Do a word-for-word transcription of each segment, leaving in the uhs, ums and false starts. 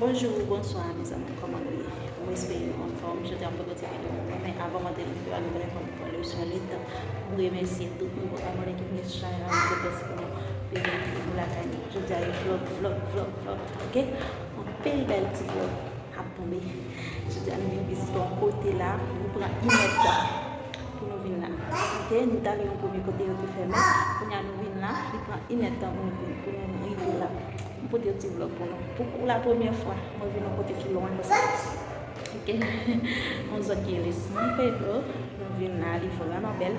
Bonjou, bonswa, mezanmi, kòman nou ye? Mwen espere nou anfòm. Jodi a, m pote yon ti videyo pou nou, men avan m antre nan videyo a, nou konnen fò m pran leson letan. M remèsye tout nouvo abòne ki vin chak jou a, nou pote pou nou, pou nou lakay nou. Jodi a, yon vlòg, vlòg, vlòg, vlòg, oke? Yon pil bèl ti vlòg ap tonbe. Jodi a, nou vin vizite yon kote la, nou pran inèdtan pou nou vin la. Oke, nou t ale yon premye kote, yo te fèmen. Kounye a nou vin la, li pran inèdtan pou nou vin, pou nou rive la. M pote yon ti vlòg pou nou. Pou, pou la premyè fwa, mwen vin yon kote ki lwen konsa. Oke. Yon zòn ki rele San Pedro. Nou vin la, li vrèman bèl.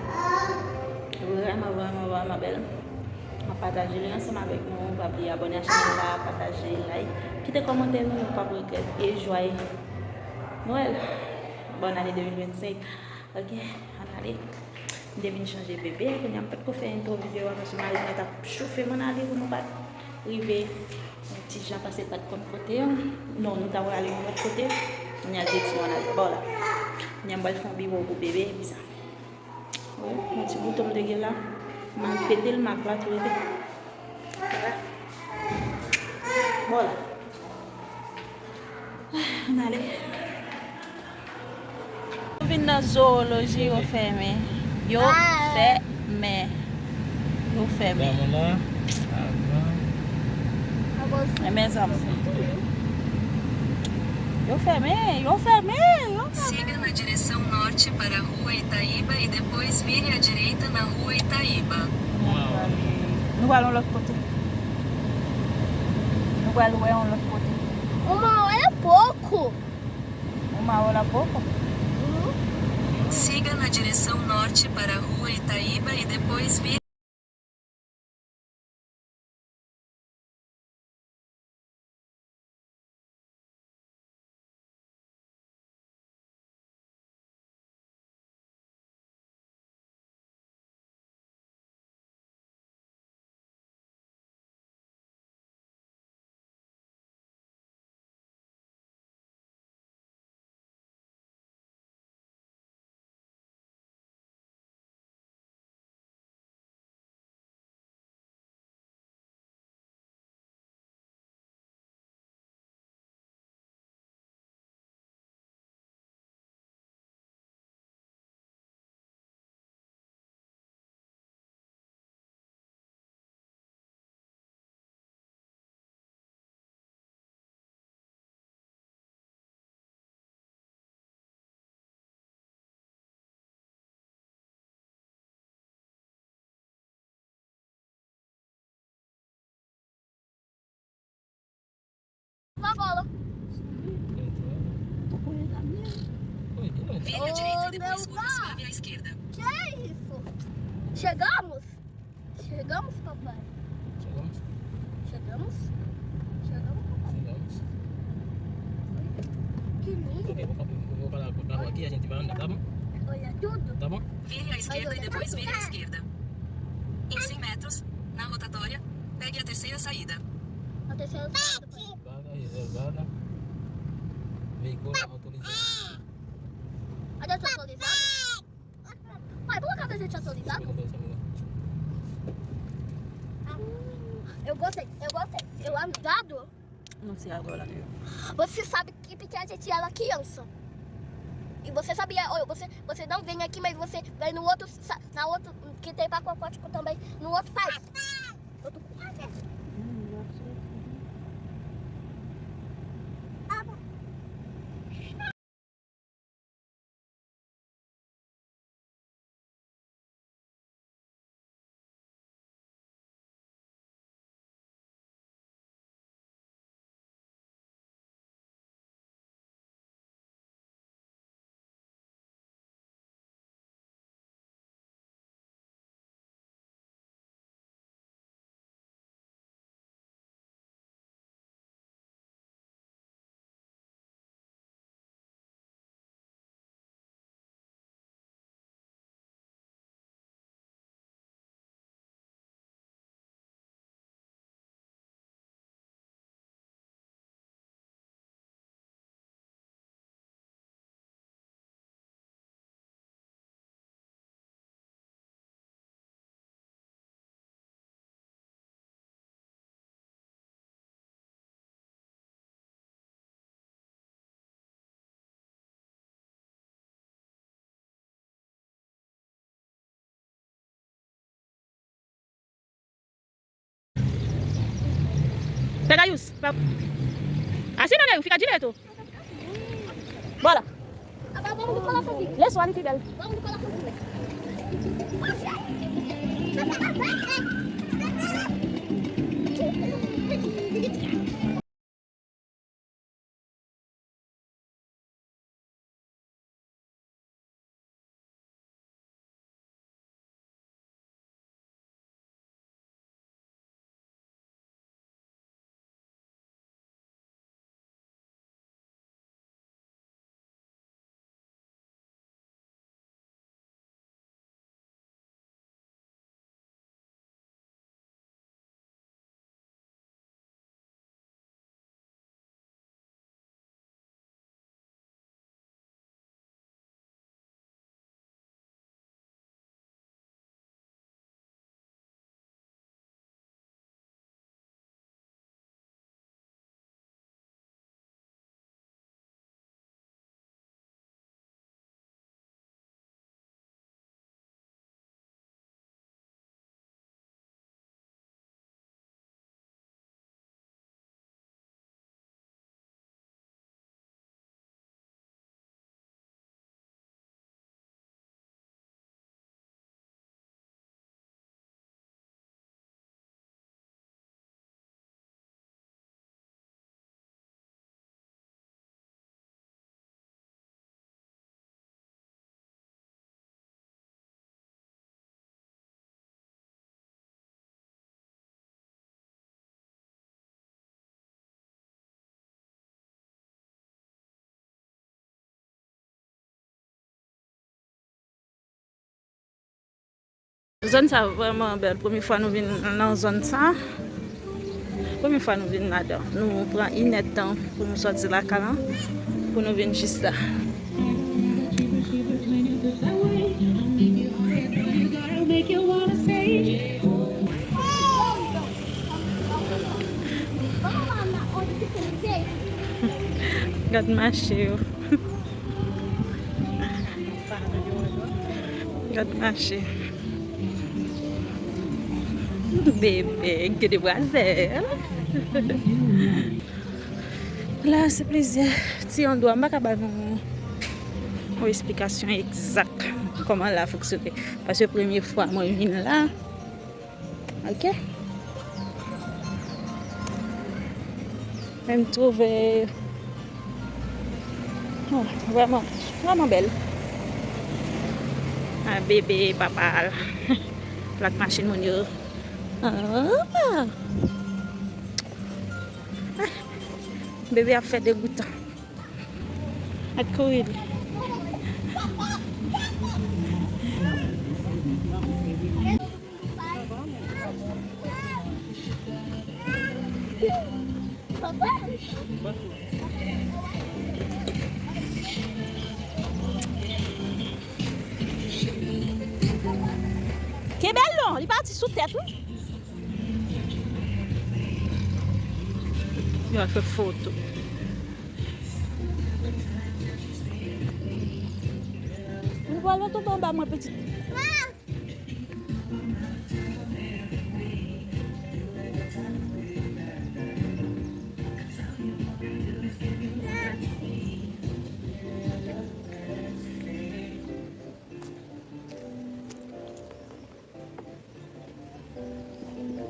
Vrèman, vrèman, vrèman bèl. M ap pataje li ansanm avèk nou. Pa bliye abòne a chanèl la, pataje, like. Kite kòmantè nou, nou p ap regrèt. E jwaye Nwèl! Bòn ane de mil vennsenk. Oke, ann ale. M te vin chanje bebe, kounye a m pa t ko fè entwo videyo a, paske mari mwen t ap chofe m ann ale pou nou pa t rive yon ti jan, paske l pa t konn kote. Non, nou ta prale yon lòt kote. Kounye a l te di nou ann ale. Bon, la. Kounye a m pral fè yon biwo pou bebe, epi sa. Wi, yon ti bouton m te gen la. M al pete l, mak la tou rete. Bon, la. Ann ale. Nou vin nan zooloji, yo fèmen. Yo fèmen. Yo fèmen. Granmoun nan, avan. E mezanmi. Yo fèmen, yo fèmen, yo fèmen. Siga na direção norte para a Rua Itaíba e depois vire à direita na Rua Itaíba. Nou pral yon lòt kote. Nou pral wè yon lòt kote. Uma hora é pouco. Uma hora pouco? Siga na direção norte para a Rua Itaíba e depois vire Vire à direita e depois curva suave à esquerda. Que é isso? Chegamos? Chegamos, papai. Chegamos. Chegamos? Chegamos, papai. Chegamos. Que lindo. Ok, vou, vou, vou para a rua aqui, a gente vai andar, tá bom? Olha tudo. Tá bom? Vire à esquerda e depois vire à esquerda. Em cem metros, na rotatória, pegue a terceira saída. A terceira saída, papai. Vaga reservada. Veículo autorizado. Olha, eu tô autorizado. Pai, por que a gente é autorizado? Eu gostei, eu gostei. Eu ando dado. Não sei agora, né? Você sabe que porque a gente era criança. E você sabia, ou você, você não vem aqui, mas você vai no outro, sa- na outro, que tem pacote também, no outro país. Outro Pegayous. Así no le fica direto. Bora. Leso ali ki bèl. Zòn sa vrèman bèl. Premye fwa nou vin nan zòn sa. Premye fwa nou vin ladan. Nou pran inèdtan pou nou sòti lakay la, pou nou vin jis la. Gad mache yo. Gad mache. Bebe, gen demwazèl. La, se plizyè ti andwa. M pa ka ba nou yon esplikasyon egzak kòman la fonksyone. Paske premye fwa mwen vin la. Ok. Men m twouve, oh, vrèman, vrèman bèl. Ah, bebe, papa l. Plak machin moun yo. Ah. Bebe ap fè degoutan. Ak kouri li. Kenbe l non, li pati sou tèt wi. Yo al fè foto. Ou pral tonbe anba mwen, pitit.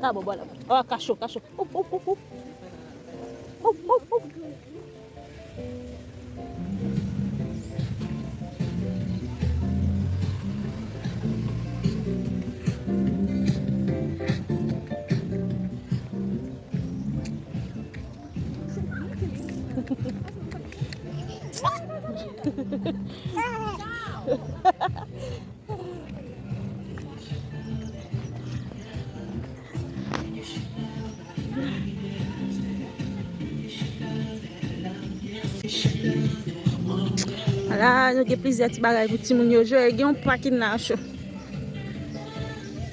Ah bon, voilà. Oh, kacho, kacho. Hop, hop, hop, hop. Hop, hop, hop. La, nou gen plizyè ti bagay pou timoun yo jwe. Gen yon pakin la cho.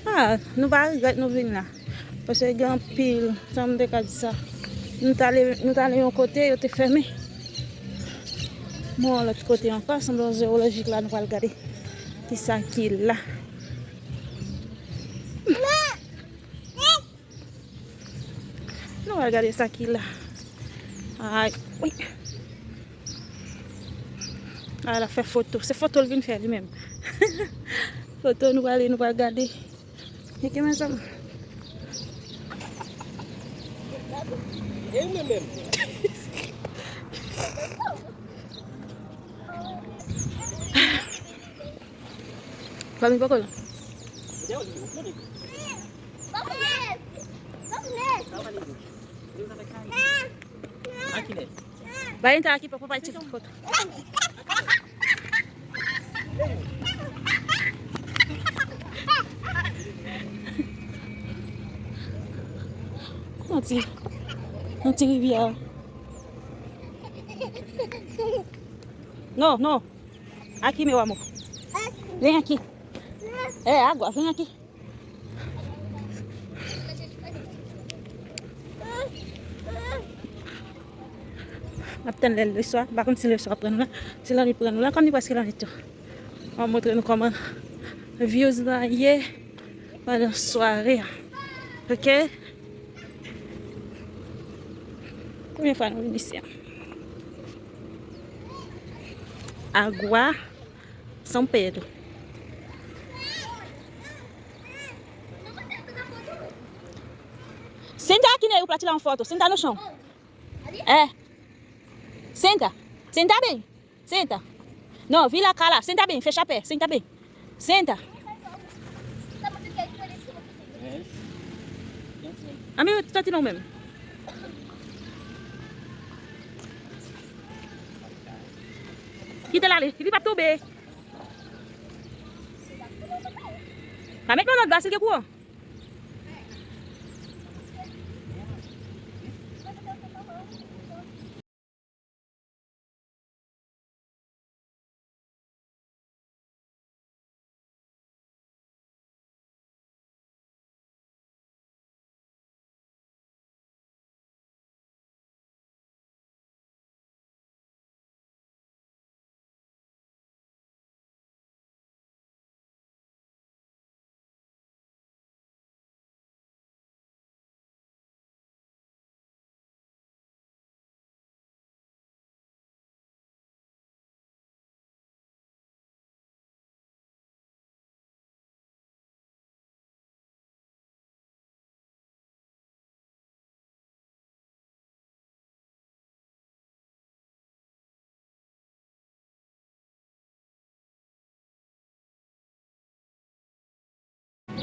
Ah, nou pa regrèt nou vin la. Paske gen anpil, jan m te ka di sa. Nou t ale, nou t ale yon kote, yo te fèmen. Mwen yon lòt kote ankò, sanble yon zoolojik la, nou pral gade kisa ki la. Gade sa ki la. Ay, wi. Ay, l ap fè foto. Se foto l vin fè li menm. Foto nou prale, nou pral gade. Gade mezanmi. E ou menm menm? Fanmi poko la. Valentin ki poko pa ti foto. Nan ti, nan ti rivyè. Non, non. Aki, meu amor. Vem aqui. É água, vem aqui. N ap tann lè leswa. M pa konn si leswa pran nou la, si lannwit pran nou la, kòm li prèske lannwit tou. M ap montre nou kòman views la ye pandan sware a. Ok? Premye fwa nou vin isi a. Água São Pedro. Senta aqui, né? O Platila, um foto. Senta no chão. É. Senta. Senta bem. Senta. Não, vira a cara. Senta bem, fecha pé. Senta bem. Senta. Ami, ou soti non menm. Kite l ale, li p ap tonbe. Pa met men w nan gaz, li gen kouran.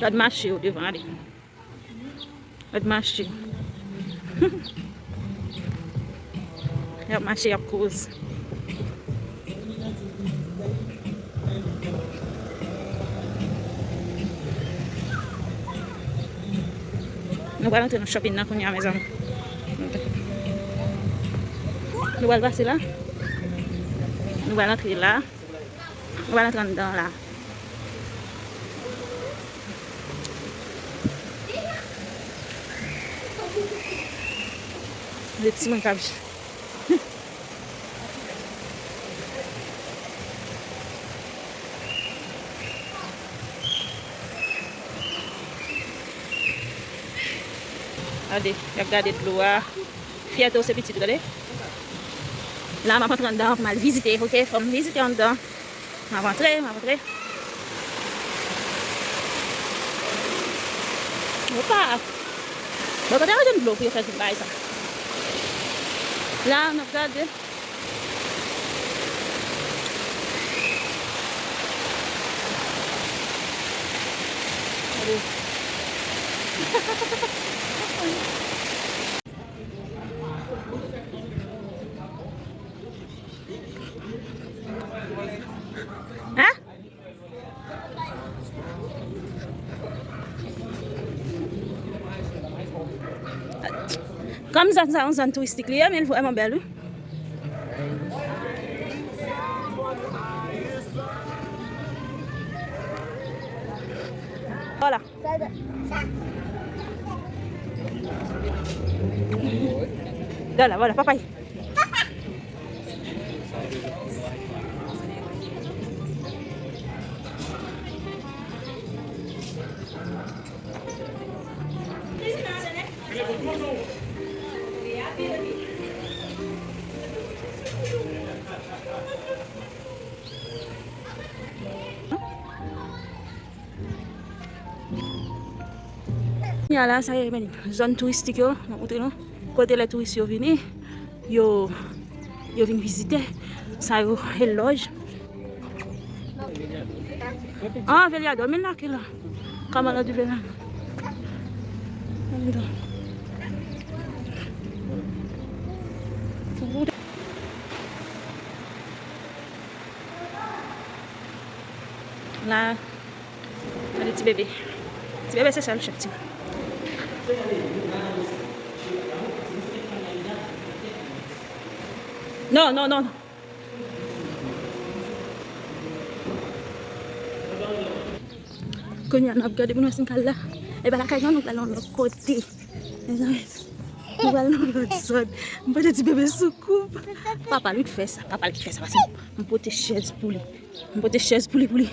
Gad mache yo devan, ale. Gad mache. Y ap mache, y ap koz. Nou pral antre nan shopping nan kounye a, mezanmi. Nou pral pase la. Nou pral antre la. Nou pral antre anndan la. Gade timoun k ap jwe. Gade, y ap gade dlo a. Fyète w se pitit ou, gade. La, m ap antre anndan pou m al vizite, ok? Fò m vizite anndan. M ap antre, m ap antre. Opa! Bon, kote yo jwenn dlo pou yo fè tout bagay sa? La, n ap gade. Gade. Hein? Kòm zòn sa yon zòn touristik li ye, men l vrèman bèl, wi. Vwala. Vwala, vwala, papay. Kounye a la, sa e, men, zòn touristik yo, m ap montre nou. Kote lè touris yo vini, yo, yo vin vizite. Sa yo, e lòj. Ah, Veliado, men la ke la. Kòman la di Veliado? La, gade ti bebe. Ti bebe se sèl chèf ti. Non, non, non, non. Kounye a n ap gade pou n wè si n ka al la. E pa lakay non, nou pral nan lòt kote. Mezanmi, nou pral nan lòt zòn. M pote ti bebe sou kou. Papa l wi k fè sa, papa l ki fè sa, paske m pote chèz pou li. M pote chèz pou li, pou li.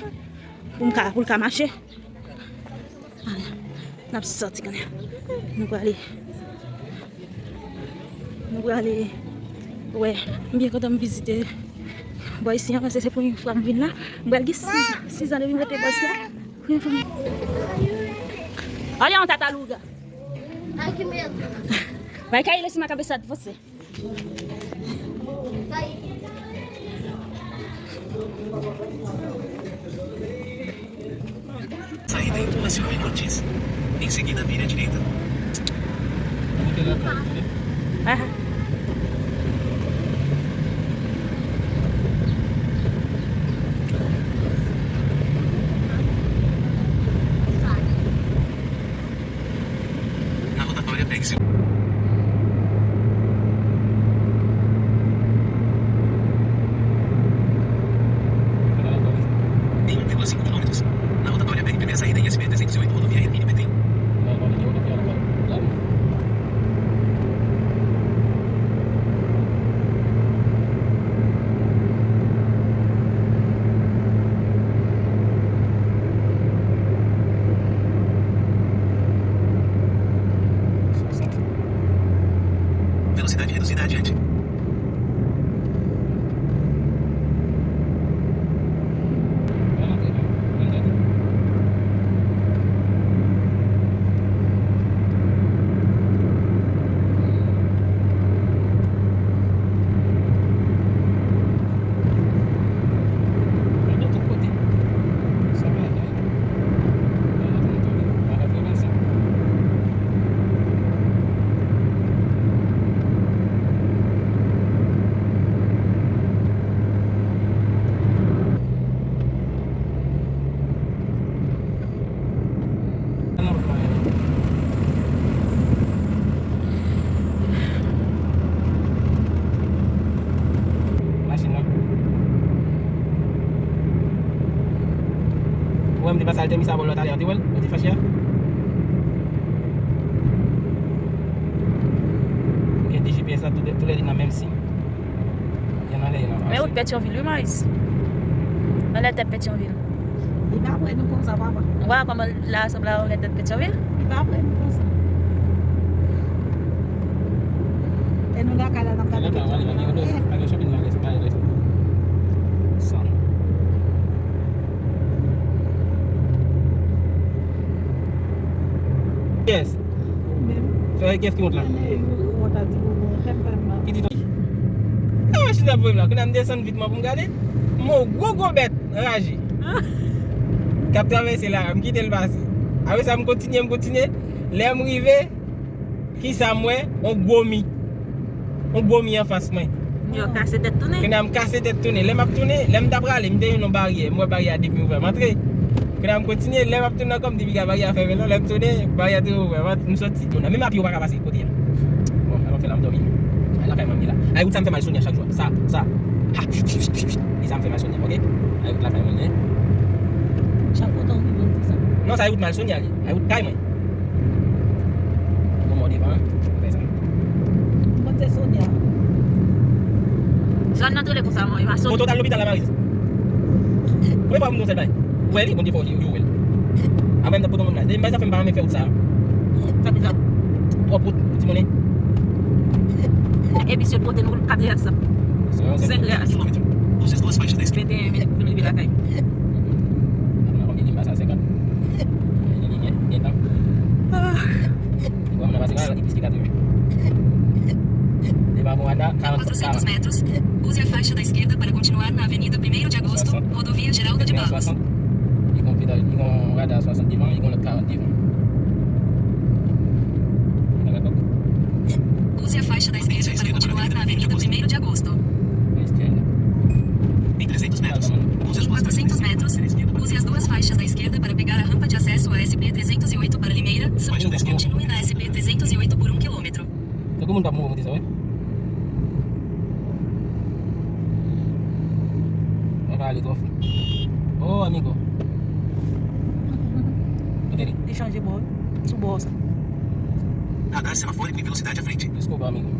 Pou m ka, pou l ka mache. Ala, n ap sòti kounye a. Nou prale. Nou prale. Wè, m byen kontan m vizite bò isi an, paske se premye fwa m vin la. M pral gen sis an, sis an depi m rete bò isi a. Premye fwa m. Olha onde tataruga. Ai, que medo. Vai cair lá em cima a cabeça de você. Saída em Rua Silvio Cortes. Em seguida, vire à direita. Aham. Na rotatória, pegue seu. Em um vírgula cinco quilômetros. Na rotatória, pegue primeira saída em S P trezentos e oito, rodovia Hermínio Petry. Velocidade reduzida adiante. Machin nan. Ou wè m te pase al te mi sa bò lòt alè a, ou te wè l? Ou te fache a? Gen de G P S la, tou, tou lè li nan menm siy. Youn anlè, youn anlè. Men wout Petyonvil, wi, Maris. Anlè tèt Petyonvil. Li pa prè nou konsa, papa. Ou pa wè kòman la sanble a anlè tèt Petyonvil? Li pa prè nou konsa. E nou lakay la, n ap gade Petyonvil. Pa gen chòping malè, se pa yon lè. San. Yes. Ou menm. Fè kès ki wont la. Ou wont a di ou wont, kèm fè m mal. Ki ti ton. A, machin ap voye m la. Kounye a m desann vitman pou m gade. M wè yon gwo, gwo bèt raje. K ap travèse la, m kite l pase. Apre sa, m kontinye, m kontinye. Lè m rive, kisa m wè? Yon gwo mi. Yon gwo mi anfas mwen. Yo kase tèt tounen. Kounye a m kase tèt tounen. Lè m ap tounen, lè m t ap rale, m te jwenn yon baryè. M wè baryè a depi ouvè. M antre. Kounye a m kontinye, lè m ap tounen ankò, m di piga baryè a fèmen non. Lè m tounen, baryè a te ouvè. M ant-, m soti. Kounye a menm a pye ou pa ka pase kote a. Bon, sa m ap fè la, m dòmi. Ay, lakay mwen m ye la. Ay, wout sa m fè mal Sonia chak jou. Sa, sa. Ha, e sa m fè mal Sonia, oke? Ay, wout lakay mwen, men. Chak kote w rive, w di sa. Non, sa e wout mal Sonia, li. Ay, wout kay mwen. Bon, mò devan, fè sa. Mwen se Sonia. Zòn nan toule konsa, mwen, e pa Sonia. Poto t al lopital la, Maris. Premye fwa m nou sèl bay. Ou wè li, Bondye fè w, ou wè l. Apre m t ap poto moun la. Depi m bay zafè m pa renmen fè wout sa. Sa ki sa? Twòp wout, ti monnen. E misye pote nou kat real sa. Senk real. Venteyen minit pou nou rive lakay. Apre nan konbyen li pase a senkant? Li gen, gen tan. Ah. Quatrocentos metros. Use a faixa da esquerda para continuar na Avenida Primeiro de Agosto, Rodovia Geraldo de Barros. Li gen yon pedal, li gen yon rada swasant devan, li gen yon lòt karant devan. Use a faixa da esquerda para continuar na Avenida Primeiro de Agosto. Em trezentos metros, use as duas Quatrocentos metros. Use as duas faixas da esquerda para pegar a rampa de acesso à S P trezentos e oito para Limeira, São Paulo. Continue na S P trezentos e oito por um quilômetro. Tankou moun k ap mouri, mwen te sa, wi. Mwen pa ale twò fò. Oh, amigo. Kote li? Li chanje bò, wi. Sou bò sa. Radar semafórico em velocidade à frente. Desculpa, amigo.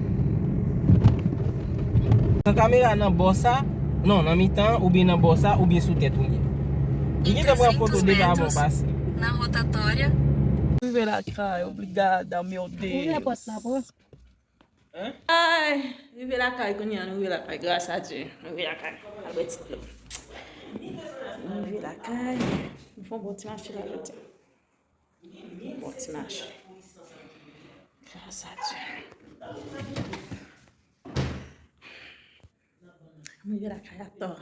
Nan kamera nan bò sa, non, nan mitan, oubyen nan bò sa, oubyen sou tèt ou li ye. Li gentan pran foto deja avan w pase. Na rotatória. Rive lakay, obrigada, meu Deus. Ouvri pòt la pou. Hein? Ay, rive lakay kounye a, nou rive lakay, gras a Dye. Nou rive lakay. Albèt Titlo. Nou rive lakay. Nou fè yon bon ti mache la jodi. Bon ti mache. Gras a Dye. Nou rive lakay atò.